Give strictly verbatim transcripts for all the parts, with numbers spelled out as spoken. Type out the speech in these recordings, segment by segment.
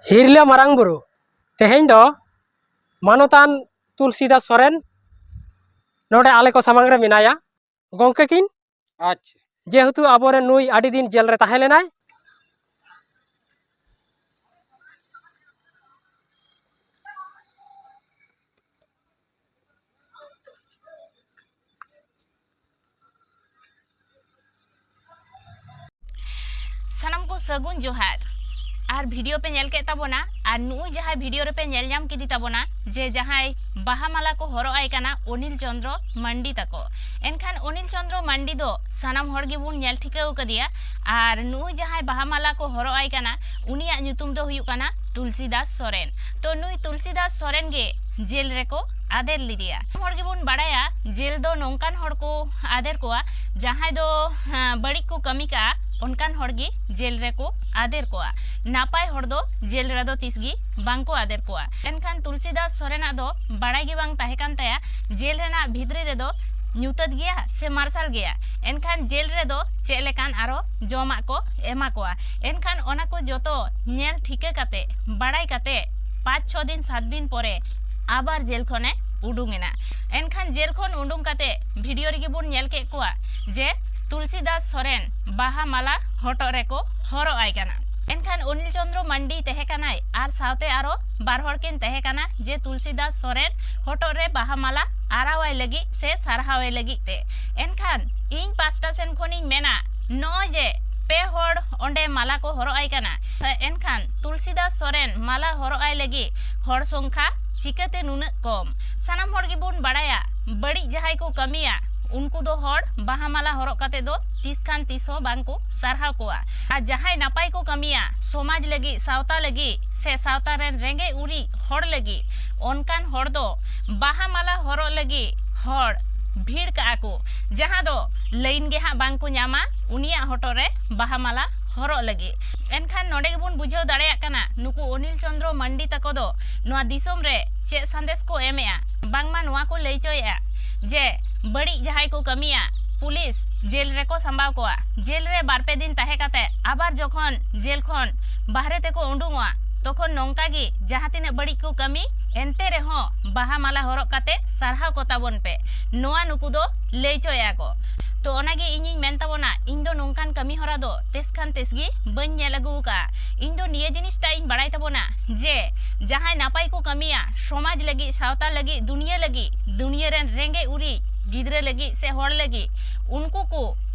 ᱦᱤᱨᱞᱟᱹ ᱢᱟᱨᱟᱝ ᱵᱩᱨᱩ, ᱛᱮᱦᱮᱧ ᱫᱚ ᱢᱟᱱᱚᱛᱟᱱ ᱛᱩᱞᱥᱤᱫᱟᱥ ᱥᱚᱨᱮᱱ ᱱᱚᱰᱮ ᱟᱞᱮ ᱠᱚ ᱥᱟᱢᱟᱝ ᱨᱮ ᱢᱮᱱᱟᱭᱟ᱾ ᱜᱚᱢᱠᱮ ᱠᱤᱱ, ᱟᱪᱪᱷᱟ᱾ ᱡᱮᱦᱮᱛᱩ ᱟᱵᱚᱨᱮᱱ ᱱᱩᱭ ᱟᱹᱰᱤ ᱫᱤᱱ ᱡᱮᱞ ᱨᱮ ᱛᱟᱦᱮᱸ ᱞᱮᱱᱟᱭ, ᱥᱟᱱᱟᱢ ᱠᱚ ᱥᱟᱹᱜᱩᱱ ᱡᱚᱦᱟᱨ᱾ ᱟᱨ video ᱯᱮ ᱧᱮᱞ ᱠᱮᱫ ᱛᱟᱵᱚᱱᱟ, ᱟᱨ ᱱᱩᱜᱼᱩᱭ ᱡᱟᱦᱟᱸᱭ video ᱨᱮᱯᱮ ᱧᱮᱞ ᱧᱟᱢ ᱠᱮᱫᱮ ᱛᱟᱵᱚᱱᱟ ᱡᱮ ᱡᱟᱦᱟᱸᱭ ᱵᱟᱦᱟ ᱢᱟᱞᱟ ᱠᱚ ᱦᱚᱨᱚᱜ ᱟᱭ ᱠᱟᱱᱟ ᱚᱱᱤᱞ ᱪᱚᱸᱫᱽᱨᱚ ᱢᱟᱱᱰᱤ ᱛᱟᱠᱚ, ᱮᱱᱠᱷᱟᱱ ᱚᱱᱤᱞ ᱪᱚᱸᱫᱽᱨᱚ ᱢᱟᱱᱰᱤ ᱫᱚ ᱥᱟᱱᱟᱢ ᱦᱚᱲ ᱜᱮᱵᱚᱱ ᱧᱮᱞ ᱴᱷᱤᱠᱟᱹ ᱟᱠᱟᱫᱮᱭᱟ᱾ ᱟᱨ ᱱᱩᱜᱼᱩᱭ ᱡᱟᱦᱟᱸᱭ ᱵᱟᱦᱟ ᱢᱟᱞᱟ ᱠᱚ ᱦᱚᱨᱚᱜ ᱟᱭ ᱠᱟᱱᱟ ᱩᱱᱤᱭᱟᱜ ᱧᱩᱛᱩᱢ ᱫᱚ ᱦᱩᱭᱩᱜ ᱠᱟᱱᱟ ᱛᱩᱞᱥᱤᱫᱟᱥ ᱥᱚᱨᱮᱱ᱾ ᱛᱚ ᱱᱩᱭ ᱛᱩᱞᱥᱤᱫᱟᱥ ᱥᱚᱨᱮᱱ ᱜᱮ ᱡᱮᱞ ᱨᱮᱠᱚ ᱟᱫᱮᱨ ᱞᱮᱫᱮᱭᱟ᱾ ᱦᱚᱲ ᱜᱮᱵᱚᱱ ᱵᱟᱲᱟᱭᱟ ᱡᱮᱞ ᱫᱚ ᱱᱚᱝᱠᱟᱱ ᱦᱚᱲ ᱠᱚ ᱟᱫᱮᱨ ᱠᱚᱣᱟ ᱡᱟᱦᱟᱸᱭ ᱫᱚ, ᱦᱮᱸ, ᱵᱟᱹᱲᱤᱡ ᱠᱚ ᱠᱟᱹᱢᱤ ᱠᱟᱜᱼᱟ, ᱚᱱᱠᱟᱱ ᱦᱚᱲ ᱜᱮ ᱡᱮᱞ ᱨᱮᱠᱚ ᱟᱫᱮᱨ ᱠᱚᱣᱟ᱾ ᱱᱟᱯᱟᱭ ᱦᱚᱲ ᱫᱚ ᱡᱮᱞ ᱨᱮᱫᱚ ᱛᱤᱥ ᱜᱮ ᱵᱟᱝ ᱠᱚ ᱟᱫᱮᱨ ᱠᱚᱣᱟ᱾ ᱮᱱᱠᱷᱟᱱ ᱛᱩᱞᱥᱤᱫᱟᱥ ᱥᱚᱨᱮᱱᱟᱜ ᱫᱚ ᱵᱟᱲᱟᱭ ᱜᱮ ᱵᱟᱝ ᱛᱟᱦᱮᱸ ᱠᱟᱱ ᱛᱟᱭᱟ ᱡᱮᱞ ᱨᱮᱱᱟᱜ ᱵᱷᱤᱛᱨᱤ ᱨᱮᱫᱚ ᱧᱩᱛᱟᱹᱛ ᱜᱮᱭᱟ ᱥᱮ ᱢᱟᱨᱥᱟᱞ ᱜᱮᱭᱟ᱾ ᱮᱱᱠᱷᱟᱱ ᱡᱮᱞ ᱨᱮᱫᱚ ᱪᱮᱫ ᱞᱮᱠᱟᱱ ᱟᱨᱚ ᱡᱚᱢᱟᱜ ᱠᱚ ᱮᱢᱟ ᱠᱚᱣᱟ᱾ ᱮᱱᱠᱷᱟᱱ ᱚᱱᱟ ᱠᱚ ᱡᱚᱛᱚ ᱧᱮᱞ ᱴᱷᱤᱠᱟᱹ ᱠᱟᱛᱮ, ᱵᱟᱲᱟᱭ ᱠᱟᱛᱮ, ᱯᱟᱸᱪ ᱪᱷᱚ ᱫᱤᱱ, ᱥᱟᱛ ᱫᱤᱱ ᱯᱚᱨᱮ ᱟᱵᱟᱨ ᱡᱮᱞ ᱠᱷᱚᱱᱮ ᱩᱰᱩᱝ ᱮᱱᱟ᱾ ᱮᱱᱠᱷᱟᱱ ᱡᱮᱞ ᱠᱷᱚᱱ ᱩᱰᱩᱝ ᱠᱟᱛᱮ video ᱨᱮᱜᱮ ᱵᱚᱱ ᱧᱮᱞ ᱠᱮᱫ ᱠᱚᱣᱟ ᱡᱮ ᱛᱩᱞᱥᱤᱫᱟᱥ ᱥᱚᱨᱮᱱ ᱵᱟᱦᱟ ᱢᱟᱞᱟ ᱦᱚᱴᱚᱜ ᱨᱮᱠᱚ ᱦᱚᱨᱚᱜ ᱟᱭ ᱠᱟᱱᱟ᱾ ᱮᱱᱠᱷᱟᱱ ᱚᱱᱤᱞ ᱪᱚᱸᱫᱽᱨᱚ ᱢᱟᱱᱰᱤ ᱛᱟᱦᱮᱸ ᱠᱟᱱᱟᱭ ᱟᱨ ᱥᱟᱶᱛᱮ ᱟᱨᱚ ᱵᱟᱨ ᱦᱚᱲ ᱠᱤᱱ ᱛᱟᱦᱮᱸ ᱠᱟᱱᱟ ᱡᱮ ᱛᱩᱞᱥᱤᱫᱟᱥ ᱥᱚᱨᱮᱱ ᱦᱚᱴᱚᱜ ᱨᱮ ᱵᱟᱦᱟ ᱢᱟᱞᱟ ᱟᱨᱟᱣᱟᱭ ᱞᱟᱹᱜᱤᱫ ᱥᱮ ᱥᱟᱨᱦᱟᱣᱮ ᱞᱟᱹᱜᱤᱫ ᱛᱮ᱾ ᱮᱱᱠᱷᱟᱱ ᱤᱧ ᱯᱟᱥᱴᱟ ᱥᱮᱱ ᱠᱷᱚᱱᱤᱧ ᱢᱮᱱᱟ, ᱱᱚᱜᱼᱚᱭ ᱡᱮ ᱯᱮ ᱦᱚᱲ ᱚᱸᱰᱮ ᱢᱟᱞᱟ ᱠᱚ ᱦᱚᱨᱚᱜ ᱟᱭ ᱠᱟᱱᱟ, ᱮᱱᱠᱷᱟᱱ ᱛᱩᱞᱥᱤᱫᱟᱥ ᱥᱚᱨᱮᱱ ᱢᱟᱞᱟ ᱦᱚᱨᱚᱜ ᱟᱭ ᱞᱟᱹᱜᱤᱫ ᱦᱚᱲ ᱥᱚᱝᱠᱷᱟ ᱪᱤᱠᱟᱹᱛᱮ ᱱᱩᱱᱟᱹᱜ ᱠᱚᱢ? ᱥᱟᱱᱟᱢ ᱦᱚᱲ ᱜᱮᱵᱚᱱ ᱵᱟᱲᱟᱭᱟ, ᱵᱟᱹᱲᱤᱡ ᱡᱟᱦᱟᱸᱭ ᱠᱚ ᱠᱟᱹᱢᱤᱭᱟ, ᱩᱱᱠᱩ ᱫᱚ ᱦᱚᱲ ᱵᱟᱦᱟ ᱢᱟᱞᱟ ᱦᱚᱨᱚᱜ ᱠᱟᱛᱮ ᱫᱚ ᱛᱤᱥ ᱠᱷᱟᱱ ᱛᱤᱥ ᱦᱚᱸ ᱵᱟᱝ ᱠᱚ ᱥᱟᱨᱦᱟᱣ ᱠᱚᱣᱟ᱾ ᱟᱨ ᱡᱟᱦᱟᱸᱭ ᱱᱟᱯᱟᱭ ᱠᱚ ᱠᱟᱹᱢᱤᱭᱟ, ᱥᱚᱢᱟᱡᱽ ᱞᱟᱹᱜᱤᱫ, ᱥᱟᱶᱛᱟ ᱞᱟᱹᱜᱤᱫ, ᱥᱮ ᱥᱟᱶᱛᱟ ᱨᱮᱱ ᱨᱮᱸᱜᱮᱡ ᱩᱨᱤᱡ ᱦᱚᱲ ᱞᱟᱹᱜᱤᱫ, ᱚᱱᱠᱟᱱ ᱦᱚᱲ ᱫᱚ ᱵᱟᱦᱟ ᱢᱟᱞᱟ ᱦᱚᱨᱚᱜ ᱞᱟᱹᱜᱤᱫ ᱦᱚᱲ ᱵᱷᱤᱲ ᱠᱟᱜᱼᱟ ᱠᱚ, ᱡᱟᱦᱟᱸ ᱫᱚ line ᱜᱮ ᱦᱟᱸᱜ ᱵᱟᱝ ᱠᱚ ᱧᱟᱢᱟ ᱩᱱᱤᱭᱟᱜ ᱦᱚᱴᱚᱜ ᱨᱮ ᱵᱟᱦᱟ ᱢᱟᱞᱟ ᱦᱚᱨᱚᱜ ᱞᱟᱹᱜᱤᱫ᱾ ᱮᱱᱠᱷᱟᱱ ᱱᱚᱰᱮ ᱜᱮᱵᱚᱱ ᱵᱩᱡᱷᱟᱹᱣ ᱫᱟᱲᱮᱭᱟᱜ ᱠᱟᱱᱟ, ᱱᱩᱠᱩ ᱚᱱᱤᱞ ᱪᱚᱸᱫᱽᱨᱚ ᱢᱟᱱᱰᱤ ᱛᱟᱠᱚ ᱫᱚ ᱱᱚᱣᱟ ᱫᱤᱥᱚᱢ ᱨᱮ ᱪᱮᱫ ᱥᱟᱸᱫᱮᱥ ᱠᱚ ᱮᱢᱮᱜᱼᱟ᱾ ᱵᱟᱝᱢᱟ ᱱᱚᱣᱟ ᱠᱚ ᱞᱟᱹᱭ ᱦᱚᱪᱚᱭᱮᱜᱼᱟ ᱡᱮ ᱵᱟᱹᱲᱤᱡ ᱡᱟᱦᱟᱸᱭ ᱠᱚ ᱠᱟᱹᱢᱤᱭᱟ, ᱯᱩᱞᱤᱥ ᱡᱮᱞ ᱨᱮᱠᱚ ᱥᱟᱢᱵᱟᱣ ᱠᱚᱣᱟ᱾ ᱡᱮᱞ ᱨᱮ ᱵᱟᱨ ᱯᱮ ᱫᱤᱱ ᱛᱟᱦᱮᱸ ᱠᱟᱛᱮ ᱟᱵᱟᱨ ᱡᱚᱠᱷᱚᱱ ᱡᱮᱞ ᱠᱷᱚᱱ ᱵᱟᱦᱨᱮ ᱛᱮᱠᱚ ᱩᱰᱩᱝᱚᱜᱼᱟ, ᱛᱚᱠᱷᱚᱱ ᱱᱚᱝᱠᱟ ᱜᱮ ᱡᱟᱦᱟᱸ ᱛᱤᱱᱟᱹᱜ ᱵᱟᱹᱲᱤᱡ ᱠᱚ ᱠᱟᱹᱢᱤ, ᱮᱱᱛᱮ ᱨᱮᱦᱚᱸ ᱵᱟᱦᱟ ᱢᱟᱞᱟ ᱦᱚᱨᱚᱜ ᱠᱟᱛᱮ ᱥᱟᱨᱦᱟᱣ ᱠᱚ ᱛᱟᱵᱚᱱ ᱯᱮ, ᱱᱚᱣᱟ ᱱᱩᱠᱩ ᱫᱚ ᱞᱟᱹᱭ ᱪᱚᱭᱟ ᱠᱚ᱾ ᱛᱚ ᱚᱱᱟᱜᱮ ᱤᱧᱤᱧ ᱢᱮᱱ ᱛᱟᱵᱚᱱᱟ, ᱤᱧ ᱫᱚ ᱱᱚᱝᱠᱟᱱ ᱠᱟᱹᱢᱤ ᱦᱚᱨᱟ ᱫᱚ ᱛᱤᱥ ᱠᱷᱟᱱ ᱛᱤᱥ ᱜᱮ ᱵᱟᱹᱧ ᱧᱮᱞ ᱟᱹᱜᱩ ᱟᱠᱟᱫᱼᱟ᱾ ᱤᱧ ᱫᱚ ᱱᱤᱭᱟᱹ ᱡᱤᱱᱤᱥᱴᱟᱜ ᱤᱧ ᱵᱟᱲᱟᱭ ᱛᱟᱵᱚᱱᱟ ᱡᱮ ᱡᱟᱦᱟᱸᱭ ᱱᱟᱯᱟᱭ ᱠᱚ ᱠᱟᱹᱢᱤᱭᱟ, ᱥᱚᱢᱟᱡᱽ ᱞᱟᱹᱜᱤᱫ, ᱥᱟᱶᱛᱟ ᱞᱟᱹᱜᱤᱫ, ᱫᱩᱱᱤᱭᱟᱹ ᱞᱟᱹᱜᱤᱫ, ᱫᱩᱱᱤᱭᱟᱹ ᱨᱮᱱ ᱨᱮᱸᱜᱮᱡ ᱩᱨᱤᱡ ᱜᱤᱫᱽᱨᱟᱹ ᱞᱟᱹᱜᱤᱫ ᱥᱮ ᱦᱚᱲ ᱞᱟᱹᱜᱤᱫ, ᱩᱱᱠᱩ ᱠᱚ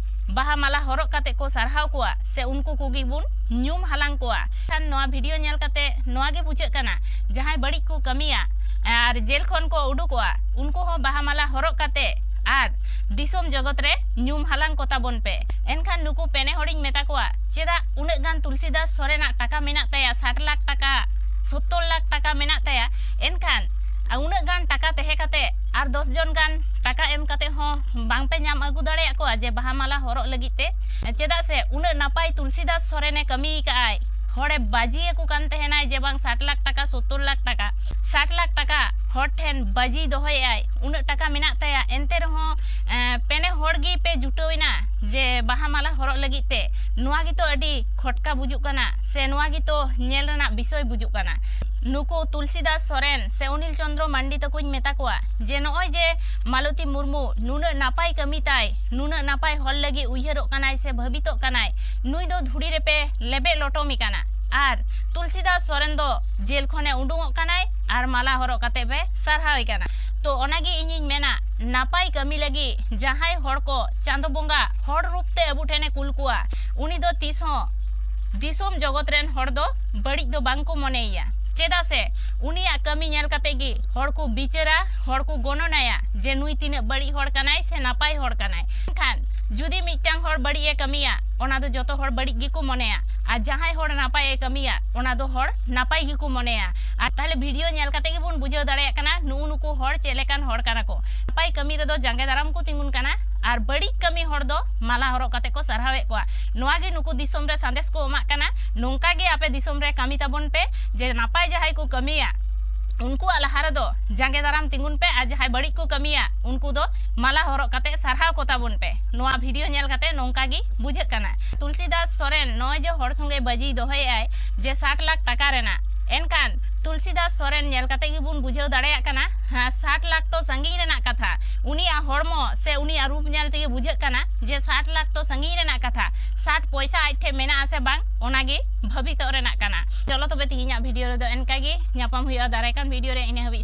ᱵᱟᱦᱟ ᱢᱟᱞᱟ ᱦᱚᱨᱚᱜ ᱠᱟᱛᱮ ᱠᱚ ᱥᱟᱨᱦᱟᱣ ᱠᱚᱣᱟ ᱥᱮ ᱩᱱᱠᱩ ᱠᱚᱜᱮ ᱵᱚᱱ ᱧᱩᱢ ᱦᱟᱞᱟᱝ ᱠᱚᱣᱟ᱾ ᱠᱷᱟᱱ ᱱᱚᱣᱟ ᱵᱷᱤᱰᱤᱭᱳ ᱧᱮᱞ ᱠᱟᱛᱮ ᱱᱚᱣᱟ ᱜᱮ ᱵᱩᱡᱷᱟᱹᱜ ᱠᱟᱱᱟ, ᱡᱟᱦᱟᱸᱭ ᱵᱟᱹᱲᱤᱡ ᱠᱚ ᱠᱟᱹᱢᱤᱭᱟ ᱟᱨ ᱡᱮᱞ ᱠᱷᱚᱱ ᱠᱚ ᱩᱰᱩᱠᱚᱜᱼᱟ, ᱩᱱᱠᱩ ᱦᱚᱸ ᱵᱟᱦᱟ ᱢᱟᱞᱟ ᱦᱚᱨᱚᱜ ᱠᱟᱛᱮ ᱟᱨ ᱫᱤᱥᱚᱢ ᱡᱚᱜᱚᱛ ᱨᱮ ᱧᱩᱢ ᱦᱟᱞᱟᱝ ᱠᱚ ᱛᱟᱵᱚᱱ ᱯᱮ᱾ ᱮᱱᱠᱷᱟᱱ ᱱᱩᱠᱩ ᱯᱮᱱᱮ ᱦᱚᱲᱤᱧ ᱢᱮᱛᱟ ᱠᱚᱣᱟ, ᱪᱮᱫᱟᱜ ᱩᱱᱟᱹᱜ ᱜᱟᱱ ᱛᱩᱞᱥᱤᱫᱟᱥ ᱥᱚᱨᱮᱱᱟᱜ ᱴᱟᱠᱟ ᱢᱮᱱᱟᱜ ᱛᱟᱭᱟ, ᱥᱟᱴ ᱞᱟᱠᱷ ᱴᱟᱠᱟ, ᱥᱳᱛᱛᱳᱨ ᱞᱟᱠᱷ ᱴᱟᱠᱟ ᱢᱮᱱᱟᱜ ᱛᱟᱭᱟ, ᱮᱱᱠᱷᱟᱱ ᱩᱱᱟᱹᱜ ᱜᱟᱱ ᱴᱟᱠᱟ ᱛᱟᱦᱮᱸ ᱠᱟᱛᱮ ᱟᱨ ᱫᱚᱥ ᱡᱚᱱ ᱜᱟᱱ ᱴᱟᱠᱟ ᱮᱢ ᱠᱟᱛᱮ ᱦᱚᱸ ᱵᱟᱝ ᱯᱮ ᱧᱟᱢ ᱟᱹᱜᱩ ᱫᱟᱲᱮᱭᱟᱜ ᱠᱚᱣᱟ ᱡᱮ ᱵᱟᱦᱟ ᱢᱟᱞᱟ ᱦᱚᱨᱚᱜ ᱞᱟᱹᱜᱤᱫ ᱛᱮ? ᱪᱮᱫᱟᱜ ᱥᱮ ᱩᱱᱟᱹᱜ ᱱᱟᱯᱟᱭ ᱛᱩᱞᱥᱤᱫᱟᱥ ᱥᱚᱨᱮᱱᱮ ᱠᱟᱹᱢᱤ ᱟᱠᱟᱫᱼᱟᱭ, ᱦᱚᱲᱮ ᱵᱟᱹᱡᱤ ᱟᱠᱚ ᱠᱟᱱ ᱛᱟᱦᱮᱱᱟᱭ ᱡᱮ ᱵᱟᱝ ᱥᱟᱴ ᱞᱟᱠᱷ ᱴᱟᱠᱟ, ᱥᱳᱛᱛᱳᱨ ᱞᱟᱠᱷ ᱴᱟᱠᱟ, ᱥᱟᱴ ᱞᱟᱠᱷ ᱴᱟᱠᱟ ᱦᱚᱲ ᱴᱷᱮᱱ ᱵᱟᱹᱡᱤ ᱫᱚᱦᱚᱭᱮᱫᱼᱟᱭ, ᱩᱱᱟᱹᱜ ᱴᱟᱠᱟ ᱢᱮᱱᱟᱜ ᱛᱟᱭᱟ, ᱮᱱᱛᱮ ᱨᱮᱦᱚᱸ ᱮᱸ, ᱯᱮᱱᱮ ᱦᱚᱲ ᱜᱮ ᱯᱮ ᱡᱩᱴᱟᱹᱣ ᱮᱱᱟ ᱡᱮ ᱵᱟᱦᱟ ᱢᱟᱞᱟ ᱦᱚᱨᱚᱜ ᱞᱟᱹᱜᱤᱫ ᱛᱮ᱾ ᱱᱚᱣᱟ ᱜᱮᱛᱚ ᱟᱹᱰᱤ ᱠᱷᱚᱴᱠᱟ ᱵᱩᱡᱩᱜ ᱠᱟᱱᱟ ᱥᱮ ᱱᱚᱣᱟ ᱜᱮᱛᱚ ᱧᱮᱞ ᱨᱮᱱᱟᱜ ᱵᱤᱥᱚᱭ ᱵᱩᱡᱩᱜ ᱠᱟᱱᱟ᱾ ᱱᱩᱠᱩ ᱛᱩᱞᱥᱤᱫᱟᱥ ᱥᱚᱨᱮᱱ ᱥᱮ ᱚᱱᱤᱞ ᱪᱚᱸᱫᱽᱨᱚ ᱢᱟᱱᱰᱤ ᱛᱟᱠᱚᱧ ᱢᱮᱛᱟ ᱠᱚᱣᱟ ᱡᱮ ᱱᱚᱜᱼᱚᱭ ᱡᱮ ᱢᱟᱞᱚᱛᱤ ᱢᱩᱨᱢᱩ ᱱᱩᱱᱟᱹᱜ ᱱᱟᱯᱟᱭ ᱠᱟᱹᱢᱤ ᱛᱟᱭ, ᱱᱩᱱᱟᱹᱜ ᱱᱟᱯᱟᱭ ᱦᱚᱲ ᱞᱟᱹᱜᱤᱫ ᱩᱭᱦᱟᱹᱨᱚᱜ ᱠᱟᱱᱟᱭ ᱥᱮ ᱵᱷᱟᱹᱵᱤᱛᱚᱜ ᱠᱟᱱᱟᱭ, ᱱᱩᱭ ᱫᱚ ᱫᱷᱩᱲᱤ ᱨᱮᱯᱮ ᱞᱮᱵᱮᱫ ᱞᱚᱴᱚᱢᱮ ᱠᱟᱱᱟ᱾ ᱟᱨ ᱛᱩᱞᱥᱤᱫᱟᱥ ᱥᱚᱨᱮᱱ ᱫᱚ ᱡᱮᱞ ᱠᱷᱚᱱᱮ ᱩᱰᱩᱝᱚᱜ ᱠᱟᱱᱟᱭ ᱟᱨ ᱢᱟᱞᱟ ᱦᱚᱨᱚᱜ ᱠᱟᱛᱮ ᱯᱮ ᱥᱟᱨᱦᱟᱣᱮ ᱠᱟᱱᱟ᱾ ᱛᱚ ᱚᱱᱟᱜᱮ ᱤᱧᱤᱧ ᱢᱮᱱᱟ, ᱱᱟᱯᱟᱭ ᱠᱟᱹᱢᱤ ᱞᱟᱹᱜᱤᱫ ᱡᱟᱦᱟᱸᱭ ᱦᱚᱲ ᱠᱚ ᱪᱟᱸᱫᱚ ᱵᱚᱸᱜᱟ ᱦᱚᱲ ᱨᱩᱯ ᱛᱮ ᱟᱵᱚ ᱴᱷᱮᱱᱮ ᱠᱩᱞ ᱠᱚᱣᱟ, ᱩᱱᱤ ᱫᱚ ᱛᱤᱥ ᱦᱚᱸ ᱫᱤᱥᱚᱢ ᱡᱚᱜᱚᱛ ᱨᱮᱱ ᱦᱚᱲ ᱫᱚ ᱵᱟᱹᱲᱤᱡ ᱫᱚ ᱵᱟᱝ ᱠᱚ ᱢᱚᱱᱮᱭᱮᱭᱟ᱾ ᱪᱮᱫᱟᱜ ᱥᱮ ᱩᱱᱤᱭᱟᱜ ᱠᱟᱹᱢᱤ ᱧᱮᱞ ᱠᱟᱛᱮ ᱜᱮ ᱦᱚᱲ ᱠᱚ ᱵᱤᱪᱟᱹᱨᱟ, ᱦᱚᱲ ᱠᱚ ᱜᱚᱱᱚᱱᱟᱭᱟ ᱡᱮ ᱱᱩᱭ ᱛᱤᱱᱟᱹᱜ ᱵᱟᱹᱲᱤᱡ ᱦᱚᱲ ᱠᱟᱱᱟᱭ ᱥᱮ ᱱᱟᱯᱟᱭ ᱦᱚᱲ ᱠᱟᱱᱟᱭ᱾ ᱢᱮᱱᱠᱷᱟᱱ ᱡᱩᱫᱤ ᱢᱤᱫᱴᱟᱝ ᱦᱚᱲ ᱵᱟᱹᱲᱤᱡ ᱮ ᱠᱟᱹᱢᱤᱭᱟ, ᱚᱱᱟ ᱫᱚ ᱡᱚᱛᱚ ᱦᱚᱲ ᱵᱟᱹᱲᱤᱡ ᱜᱮᱠᱚ ᱢᱚᱱᱮᱭᱟ, ᱟᱨ ᱡᱟᱦᱟᱸᱭ ᱦᱚᱲ ᱱᱟᱯᱟᱭ ᱮ ᱠᱟᱹᱢᱤᱭᱟ, ᱚᱱᱟ ᱫᱚ ᱦᱚᱲ ᱱᱟᱯᱟᱭ ᱜᱮᱠᱚ ᱢᱚᱱᱮᱭᱟ᱾ ᱟᱨ ᱛᱟᱦᱞᱮ ᱵᱷᱤᱰᱤᱭᱳ ᱧᱮᱞ ᱠᱟᱛᱮ ᱜᱮᱵᱚᱱ ᱵᱩᱡᱷᱟᱹᱣ ᱫᱟᱲᱮᱭᱟᱜ ᱠᱟᱱᱟ ᱱᱩᱜᱼᱩ ᱱᱩᱠᱩ ᱦᱚᱲ ᱪᱮᱫ ᱞᱮᱠᱟᱱ ᱦᱚᱲ ᱠᱟᱱᱟ ᱠᱚ᱾ ᱱᱟᱯᱟᱭ ᱠᱟᱹᱢᱤ ᱨᱮᱫᱚ ᱡᱟᱸᱜᱮ ᱫᱟᱨᱟᱢ ᱠᱚ ᱛᱤᱸᱜᱩᱱ ᱠᱟᱱᱟ, ᱟᱨ ᱵᱟᱹᱲᱤᱡ ᱠᱟᱹᱢᱤ ᱦᱚᱲ ᱫᱚ ᱢᱟᱞᱟ ᱦᱚᱨᱚᱜ ᱠᱟᱛᱮ ᱠᱚ ᱥᱟᱨᱦᱟᱣᱮᱫ ᱠᱚᱣᱟ᱾ ᱱᱚᱣᱟ ᱜᱮ ᱱᱩᱠᱩ ᱫᱤᱥᱚᱢ ᱨᱮ ᱥᱟᱸᱫᱮᱥ ᱠᱚ ᱮᱢᱟᱜ ᱠᱟᱱᱟ, ᱱᱚᱝᱠᱟ ᱜᱮ ᱟᱯᱮ ᱫᱤᱥᱚᱢ ᱨᱮ ᱠᱟᱹᱢᱤ ᱛᱟᱵᱚᱱ ᱯᱮ, ᱡᱮ ᱱᱟᱯᱟᱭ ᱡᱟᱦᱟᱸᱭ ᱠᱚ ᱠᱟᱹᱢᱤᱭᱟ, ᱩᱱᱠᱩᱣᱟᱜ ᱞᱟᱦᱟ ᱨᱮᱫᱚ ᱡᱟᱸᱜᱮ ᱫᱟᱨᱟᱢ ᱛᱤᱸᱜᱩᱱ ᱯᱮ, ᱟᱨ ᱡᱟᱦᱟᱸᱭ ᱵᱟᱹᱲᱤᱡ ᱠᱚ ᱠᱟᱹᱢᱤᱭᱟ ᱩᱱᱠᱩ ᱫᱚ ᱢᱟᱞᱟ ᱦᱚᱨᱚᱜ ᱠᱟᱛᱮ ᱥᱟᱨᱦᱟᱣ ᱠᱚ ᱛᱟᱵᱚᱱ ᱯᱮ᱾ ᱱᱚᱣᱟ ᱵᱷᱤᱰᱤᱭᱳ ᱧᱮᱞ ᱠᱟᱛᱮ ᱱᱚᱝᱠᱟ ᱜᱮ ᱵᱩᱡᱷᱟᱹᱜ ᱠᱟᱱᱟ᱾ ᱛᱩᱞᱥᱤᱫᱟᱥ ᱥᱚᱨᱮᱱ ᱱᱚᱜᱼᱚᱭ ᱡᱮ ᱦᱚᱲ ᱥᱚᱸᱜᱮ ᱵᱟᱹᱡᱤ ᱫᱚᱦᱚᱭᱮᱫ ᱟᱭ ᱡᱮ ᱥᱟᱴ ᱞᱟᱠᱷ ᱴᱟᱠᱟ ᱨᱮᱱᱟᱜ, ᱮᱱᱠᱷᱟᱱ ᱛᱩᱞᱥᱤᱫᱟᱥ ᱥᱚᱨᱮᱱ ᱧᱮᱞ ᱠᱟᱛᱮ ᱜᱮᱵᱚᱱ ᱵᱩᱡᱷᱟᱹᱣ ᱫᱟᱲᱮᱭᱟᱜ ᱠᱟᱱᱟ, ᱦᱮᱸ, ᱥᱟᱴ ᱞᱟᱠᱷ ᱛᱚ ᱥᱟᱺᱜᱤᱧ ᱨᱮᱱᱟᱜ ᱠᱟᱛᱷᱟ, ᱩᱱᱤᱭᱟᱜ ᱦᱚᱲᱢᱚ ᱥᱮ ᱩᱱᱤᱭᱟᱜ ᱨᱩᱯ ᱧᱮᱞ ᱛᱮᱜᱮ ᱵᱩᱡᱷᱟᱹᱜ ᱠᱟᱱᱟ ᱡᱮ ᱥᱟᱴ ᱞᱟᱠᱷ ᱛᱚ ᱥᱟᱺᱜᱤᱧ ᱨᱮᱱᱟᱜ ᱠᱟᱛᱷᱟ, ᱥᱟᱴ ᱯᱚᱭᱥᱟ ᱟᱡ ᱴᱷᱮᱱ ᱢᱮᱱᱟᱜᱼᱟ ᱥᱮ ᱵᱟᱝ, ᱚᱱᱟᱜᱮ ᱵᱷᱟᱹᱵᱤᱛᱚᱜ ᱨᱮᱱᱟᱜ ᱠᱟᱱᱟ᱾ ᱪᱚᱞᱚ ᱛᱚᱵᱮ ᱛᱮᱦᱮᱧᱟᱜ ᱵᱷᱤᱰᱤᱭᱳ ᱨᱮᱫᱚ ᱮᱱᱠᱟ ᱜᱮ, ᱧᱟᱯᱟᱢ ᱦᱩᱭᱩᱜᱼᱟ ᱫᱟᱨᱟᱭ ᱠᱟᱱ ᱵᱷᱤᱰᱤᱭᱳ ᱨᱮ, ᱤᱱᱟᱹ ᱦᱟᱹᱵᱤᱡ